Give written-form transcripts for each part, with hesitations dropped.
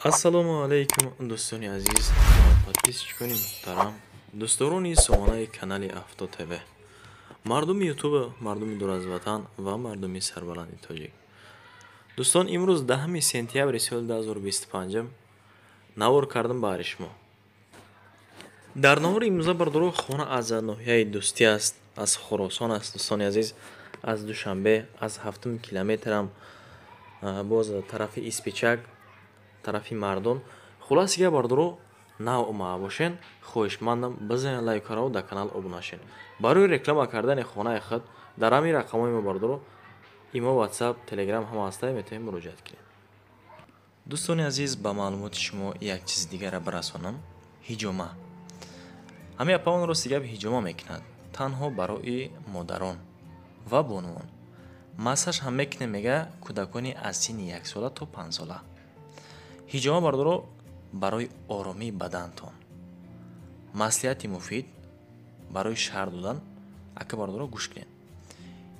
Ассалому алайкум, дӯстони азиз, подписчикони муҳтарам, дӯстдорони сомонаи канали Авто ТВ, мардуми Ютуб, мардуми дур аз ватан ва мардуми сарбаланди тоҷик. Дӯстон, имрӯз 10 сентябри соли 2025 навор кардам баҳри шумо. Дар навори имрӯза, бардоро, хона аз ноҳияи Дӯстӣ аст, аз Хуросон аст, дӯстони азиз, аз Душанбе, аз 7 километрам, боз тарафи Испичак, тарафи Мардон. Хулоси гап, бардоро, нав омада бошен, хоҳишмандам, бизанед лайкаро, дар канал обуна шен. Барои реклама кардани хонаи худ дар ҳамин рақамҳои мо, бардоро, имо, Ватсап, Телеграм ҳама ҳастае, метавонед муроҷиат кунед. Дӯстони азиз, ба маълумоти шумо як чизи дигарро бирасонам. Ҳиҷома. Ҳамин апаон, рости гап, ҳиҷома мекунад танҳо барои модарон ва бонувон. Массаж ҳам мекунем, мега, кӯдакони аз синни 1 сола то 5 сола. Ҳиҷома, бардоро, барои оромии бадантон. Маслиҳати муфид барои шарҳ додан, ака, бардоро, гӯш кунед.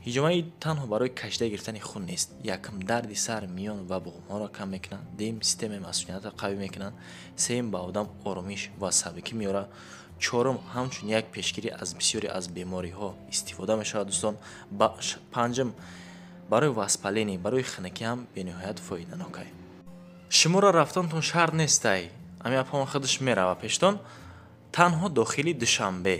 Ҳиҷомаи танҳо барои кашида гирифтани хун нест. Якум, дарди сар, миён ва буғумҳоро кам мекунад. Дуюм, системаи масуниятро қавӣ мекунад. Сеюм, ба одам оромиш ва сабукӣ меорад. Чорум, ҳамчун як пешгирӣ аз бисёре аз бемориҳо истифода мешавад, дӯстон. Панҷум, барои воспаление, барои хунукӣ ҳам бениҳоят фоиданокай. Шуморо рафтантон шарт нестай, ами апаон худаш мерава пештон, танҳо дохили Душанбе.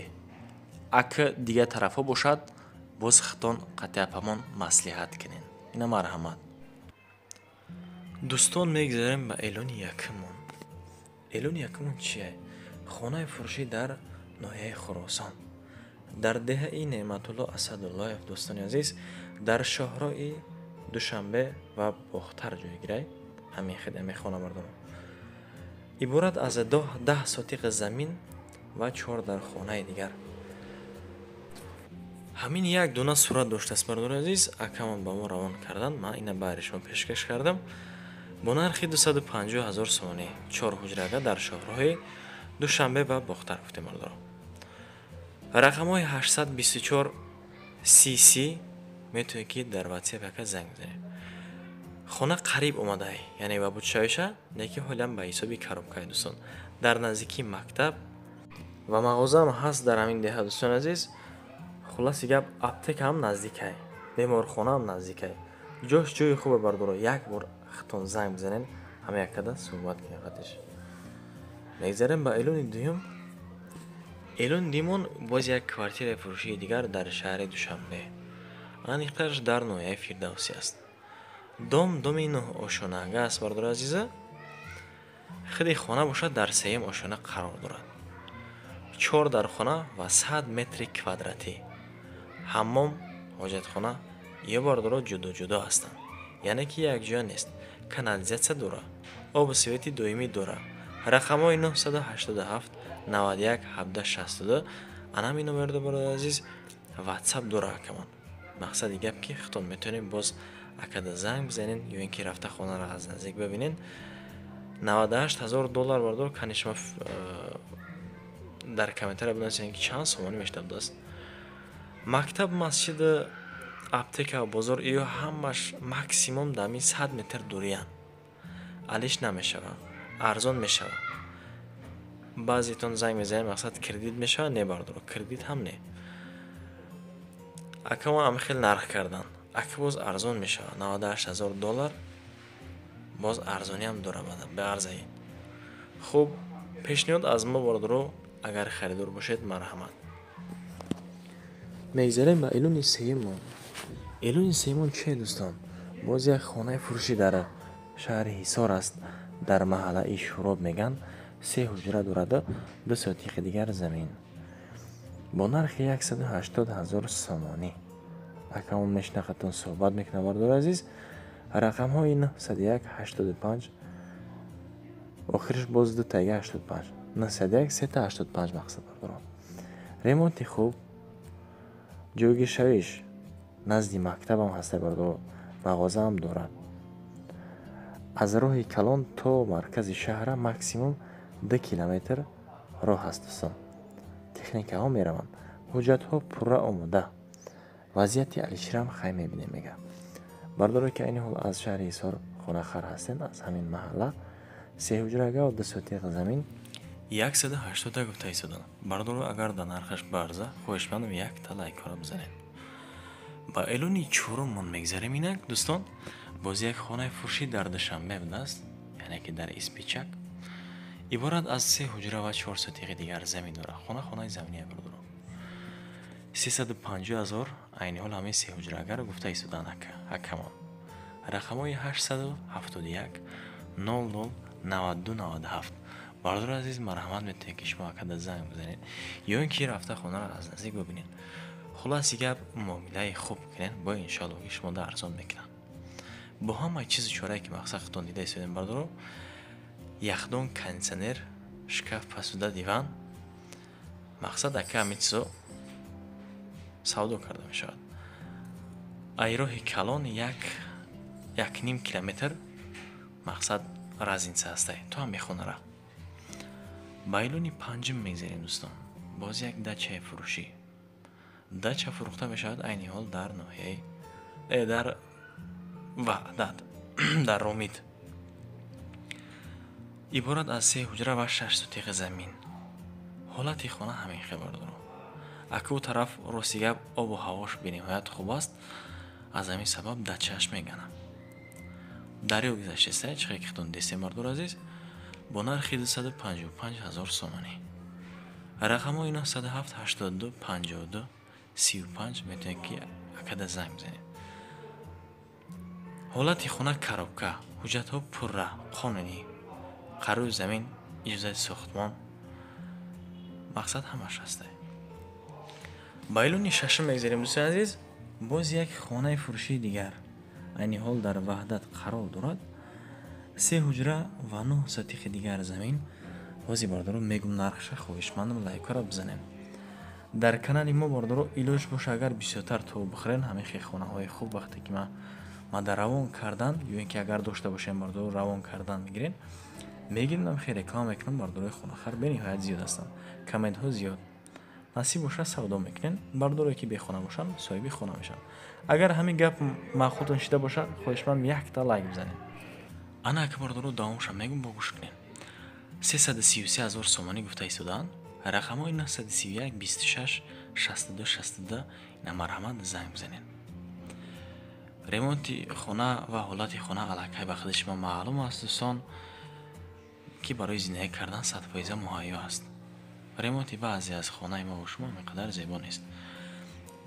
Ака дигар тарафҳо бошад, боз худтон қатъи апамон маслиҳат кунед. Ина, марҳамат. Дӯстон, мегзарем ба эълони якумон. Эълони якумон чие? Хонаи фурӯшӣ дар ноҳияи Хуросон, дар деҳаи Неъматулло Асадуллоев, дӯстони азиз, дар шоҳрои Душанбе ва Бохтар ҷойгирай. Ҳамин хел ҳамин хона, мардум, иборат аз 10 сотиқ замин ва чор дар хонаи дигар. Ҳамин як дона сурат доштааст, бардори азиз, акамон ба мо равон карданд, ман ина баҳри шумо пешкаш кардам. Бо нархи 250 ҳазор сомонӣ, чор ҳуҷрага, дар шоҳроҳи Душанбе ва Бохтар гуфтем, бардоро. Рақамҳои 824 cc, метавонед, ки дар Ватсап яка занг бизанед. Хона қариб омадай, яъне ба бутшавиша неки ҳолиам ба ҳисоби коробкаи, дӯстон. Дар наздикии мактаб ва мағозаам ҳаст дар ҳамин деҳа, дӯстони азиз. Хулоси гап, аптекаам наздикай, беморхонаам наздикай, ҷош ҷои хубе, бардоро. Як бор худтон занг бизанед, ҳама яккада суҳбат кунем қатиш. Мегзарем ба эълони дуюм. Эълони дуюмон боз як квартираи фурӯшии дигар дар шаҳри Душанбе, аниқтараш дар ноҳияи Фирдавсӣ аст. Дом доми нӯҳошонага аст, бардори азиза. Худи хона бошад, дар сеюм ошёна қарор дорад. Чор дархона ва 100 метри квадратӣ. Ҳаммом, ҳоҷатхона ё, бардоро, ҷудо ҷудо ҳастанд, яъне ки якҷоя нест. Канализатсия дора, обу свети доимӣ дора. Рақамҳои 987 91 17 62, ана ҳамин номердо, бародари азиз, Ватсап дора акамон. Мақсади гап, ки худтон метавонед боз акада занг бизанед ё ин ки рафта хонаро аз наздик бибинед. 98 ҳазор доллар, бардор. Кани шумо дар комментария бинависед, ки чанд сомонӣ мешавад аст. Мактаб, масҷид, аптека ва бозор иё ҳамаш максимум дар ҳамин 100 метр дуриянд. Алиш намешавад, арзон мешавад. Баъзетон занг мезанед, мақсад, кредит мешавад. Не, бардоро, кредит ҳам не. Акамон ҳама хел нарх карданд, ака боз арзон мешавад. 98 ҳазор доллар боз арзониам дора беарзаи. Хуб, пешниҳод аз мо, бардоро, агар харидор бошед, марҳамат. Мегзарем ба эълони сеюмон. Эълони сеюмон чие, дӯстон? Боз як хонаи фурӯшӣ дар шаҳри Ҳисор аст, дар маҳаллаи Шӯроб мегӯянд. Се ҳуҷра дорад, ду сотиқи дигар замин, бо нархи 180 ҳазор сомонӣ. Акамон мешинахатон, суҳбат мекунад, бардори азиз. Рақамҳои 901 85, охираш боз ду тайга 85, 901 сета 85. Мақсад, бардорон, ремонти хуб, ҷойгиршавиш назди мактабам ҳаста, бардор, мағозаам дорад. Аз роҳи калон то маркази шаҳра максимум 2 километр роҳ аст, дӯстон. Техникаҳо мераванд, ҳуҷҷатҳо пурра омода. Вазъияти алиширам хай мебинем, мега. Бардоре, ки айни ҳол аз шаҳри Ҳисор хонахар ҳастед, аз ҳамин маҳалла Се ҳуҷрага ва 2 сотиқ замин 180 гуфта истодан. Бардоро, агар дар нархаш барза, хоҳишмандам, якта лайкҳоро бизанед. Ба эълони чоруммон мегзарем инак, дӯстон. Боз як хонаи фурӯшӣ дар Душанбе будааст, яъне ки дар Испичак. Иборат аз се ҳуҷра ва 4 сотиқи дигар замин дорад. Хона хонаи заминия, бародаро. 350 000 айни ҳол ҳамин се ҳуҷрагаро гуфта истодан акамон. Рақамҳои 871 00 92 97. Бародари азиз, марҳамат, метавонед, ки шумо акада занг бизанед ё ин ки рафта хонаро аз наздик бибинед. Хулоси гап, муомилаи хуб кунед, бо иншоалло ки шумо да арзон мекунанд. Бо ҳамаи чизу чорае ки мақсад худтон дида истодем, бародаро: яхдон, кондитсионер, шкаф, посуда, диван. Мақсад, ака, ҳамин чизо савдо карда мешавад. Ай роҳи калон 1-1.5 километр, мақсад, разница ҳастай то ҳамин хонара. Ба эълони панҷум мегзарем, дӯстон. Боз як дачаи фурӯшӣ. Дача фурӯхта мешавад айни ҳол дар ноҳияи дар Ваҳдат, дар Ромид. Иборат аз се ҳуҷра ва 6 сотиқи замин. Ҳолати хона ҳамин хел, бародаро. Аку тараф, рости гап, обу ҳавош бениҳоят хуб аст, аз ҳамин сабаб дачааш меганам. Дарё гузаштеста, чӣ хел ки худтон дестем, бардор азиз, бо нархи 255 000 сомонӣ. Рақамҳои 907 82 52 35, метавонед, ки акада занг бизанед. Ҳолати хона коробка, ҳуҷҷатҳо пурра, қонунӣ, қарори замин, иҷозати сохтмон, мақсад, ҳамаш ҳастай. Ба эълони шашум мегзарем, дӯстони азиз. Боз як хонаи фурӯшии дигар айни ҳол дар Ваҳдат қарор дорад. Се ҳуҷра ва 9 сотиқи дигар замин. Ҳозир, бародаро, мегум нархша, хоҳишмандам, лайкҳоро бизанем. Дар канали мо, бародаро, илоҷ боша, агар бисёртар то бихӯрен ҳамин хел хонаҳои хуб, вақте ки ма дар равон кардан ё ин ки агар дошта бошем, бародаро, равон кардан мегирем, мегирем, хел реклама мекунам. Бародарои хонахар бениҳоят зиёд ҳастанд, комментҳо зиёд. Насиб боша, савдо мекунем. Бародарое ки бехона бошанд, соҳиби хона мешаванд. Агар ҳамин гап маъқултон шида бошад, хоҳишманд, якта лайк бизанед. Ана ака, бародаро, давомша мегум, бо гӯш кунед. 333 000 сомонӣ гуфта истодаанд. Рақамҳои 931 26 62 62, ина марҳамат, занг бизанед. Ремонти хона ва ҳолати хона аллакай ба худи шумо маълум аст, дӯстон, ки барои зиндагӣ кардан 100% муҳайё аст. Ремонти баъзе аз хонаи мо шумо ин қадар зебо нест.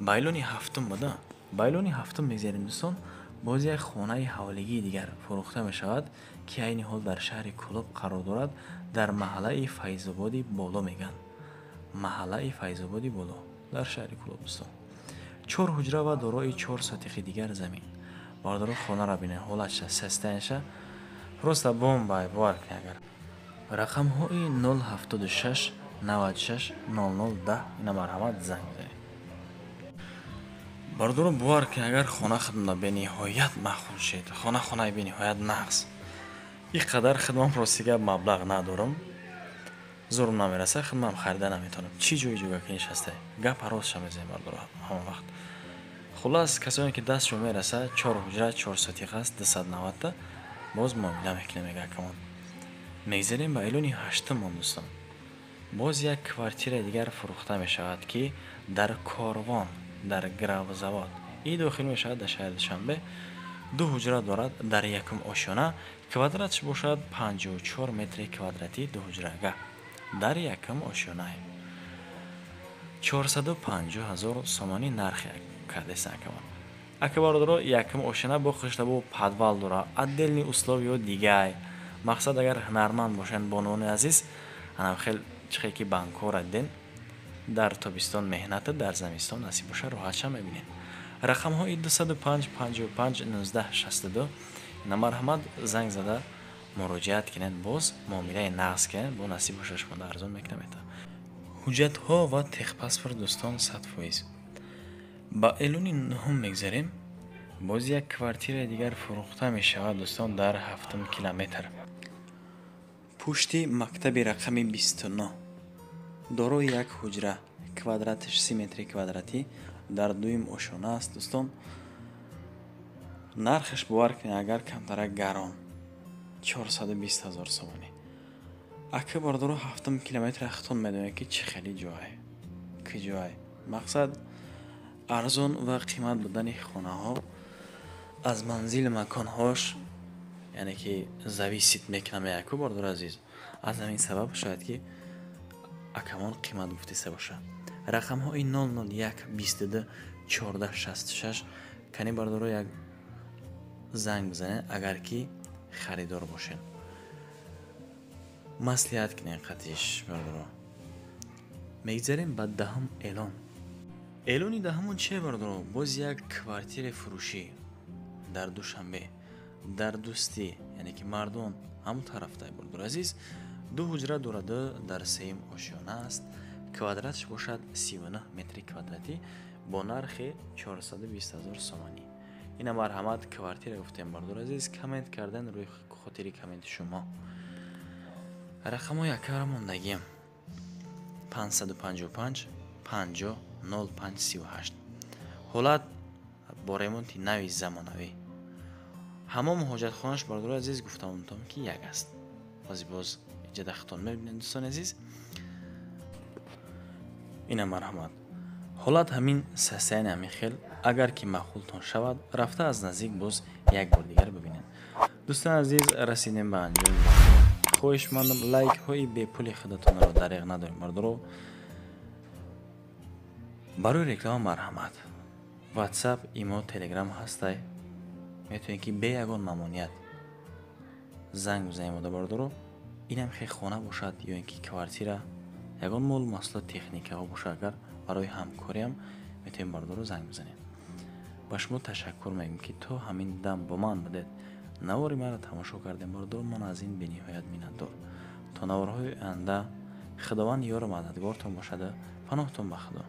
Ба эълони ҳафтум буда, ба эълони ҳафтум мегзарем, дӯстон. Боз як хонаи ҳавлигии дигар фурӯхта мешавад, ки айни ҳол дар шаҳри Кӯлоб қарор дорад, дар маҳаллаи Файзободи Боло мегӯянд, маҳаллаи Файзободи Боло дар шаҳри Кӯлоб, дӯстон. Чор ҳуҷра ва дорои 4 сотиқи дигар замин. Бародаро, хонаро бинед, ҳолатша, состояниеша просто бомба, бовар кунед. Агар рақамҳои 076 96 00 10, ина марҳамат, занг бизанед. Бародаро, бовар кунед, агар хона хидмат бениҳоят маъқул шед, хона хонаи бениҳоят нағз. Ин қадар хидмам, рости гап, маблағ надорам, зурм намераса, хидмам харида наметавонам. Чӣ ҷои ҷойгаки нишастай, гап ростша мезанем, бародаро, ҳама вақт. Хуллас, касоне ки дастшон мераса, чор ҳуҷра, 4 сотиқ аст, 290-та боз муомила мекунем, мега акамон. Мегзарем ба эълони ҳаштумон, дӯстон. Боз як квартираи дигар фурӯхта мешавад, ки дар Корвон, дар Гравзавод и дохил мешавад, дар шаҳри Душанбе. Ду ҳуҷра дорад, дар якум ошёна, квадратш бошад 54 метри квадратӣ, ду ҳуҷрага дар якум ошёнае. 450 000 сомонӣ нархи кардесан акамон. Ака, бародаро, якум ошёна бо хушта, бо подвал дорад, отдельный условиё дигай. Мақсад, агар ҳунарманд бошанд, бонувони азиз, анам хел чихе ки банкора диден, дар тобистон меҳната, дар замистон насиб боша, роҳатша мебинед. Рақамҳои 205 55 19 62, ина марҳамат, занг зада муроҷиат кунед, боз муомилаи нағз кунед, бо насиб боша, шумо арзон мекунам. Ҳуҷҷатҳо ва техпаспорт, дӯстон, 100%. Ба эълони нуҳум мегзарем. Боз як квартираи дигар фурӯхта мешавад, дӯстон, дар ҳафтум километр, пушти мактаби рақами 29, дорои як ҳуҷра, квадратиш 30 метри квадратӣ, дар дуюм ошёна аст, дӯстон. Нархаш, бовар кунед, агар камтарак гарон, 420 ҳазор сомонӣ. Ака бардоро, ҳафтум километр хутон медонед, ки чӣ хели ҷой, куҷой. Мақсад, арзон ва қимат будани хонаҳо аз манзили маконҳош, яъне ки зависит мекунам, яку бардор азиз. Аз ҳамин сабаб шояд ки акамон қимат гуфтеса бошад. Рақамҳои 001 22 14 66. Кани бардоро, як занг бизанед, агар ки харидор бошед, маслиҳат кунед қатиш бардоро. Мегзарем ба даҳум эълон. Эълони даҳумон чие, бардоро? Боз як квартираи фурӯшӣ дар Душанбе, дар Дӯстӣ, яъне ки Мардон ҳамон тарафтай, бардор азиз. Ду ҳуҷра дораду дар сеюм ошёна аст. Квадратш бошад 39 метри квадратӣ бо нархи 420 ҳазор сомонӣ. Ина марҳамат, квартира гуфтем, бардор азиз, коммент кардан рӯи хотири комменти шумо. Рақамҳои акара мондагиам: 555 50 05 38. Ҳолат бо ремонти нави замонавӣ, ҳамом, ҳоҷатхонаш, бардори азиз, гуфтамонтон ки як аст. Бози боз иҷа дахтон мебинед, дӯстони азиз. Ина марҳамат, ҳолат ҳамин состояни ҳамин хел. Агар ки маъқултон шавад, рафта аз наздик боз як бор дигар бибинед. Дӯстони азиз, расидем ба анҷоми. Хоҳишмандам, лайкҳои бепули худатонро дареғ надорем, бардоро. Барои реклама марҳамат, WhatsApp, Имо, Телеграм ҳастай, метавонед ки бе ягон мамоният занг бизанем ода, бардоро. Инам хел хона бошад ё ин ки квартира, ягон мол, маҳсулот, техникаҳо бошад, агар барои ҳамкориам метавонем, бардоро, занг бизанем. Ба шумо ташаккур мегӯем, ки то ҳамин дам бо ман будед, навори маро тамошо кардем, бардоро. Ман аз ин бениҳоят миннатдор. То наворҳои оянда Худованд ёру мададгортон бошада, паноҳтон ба Худо.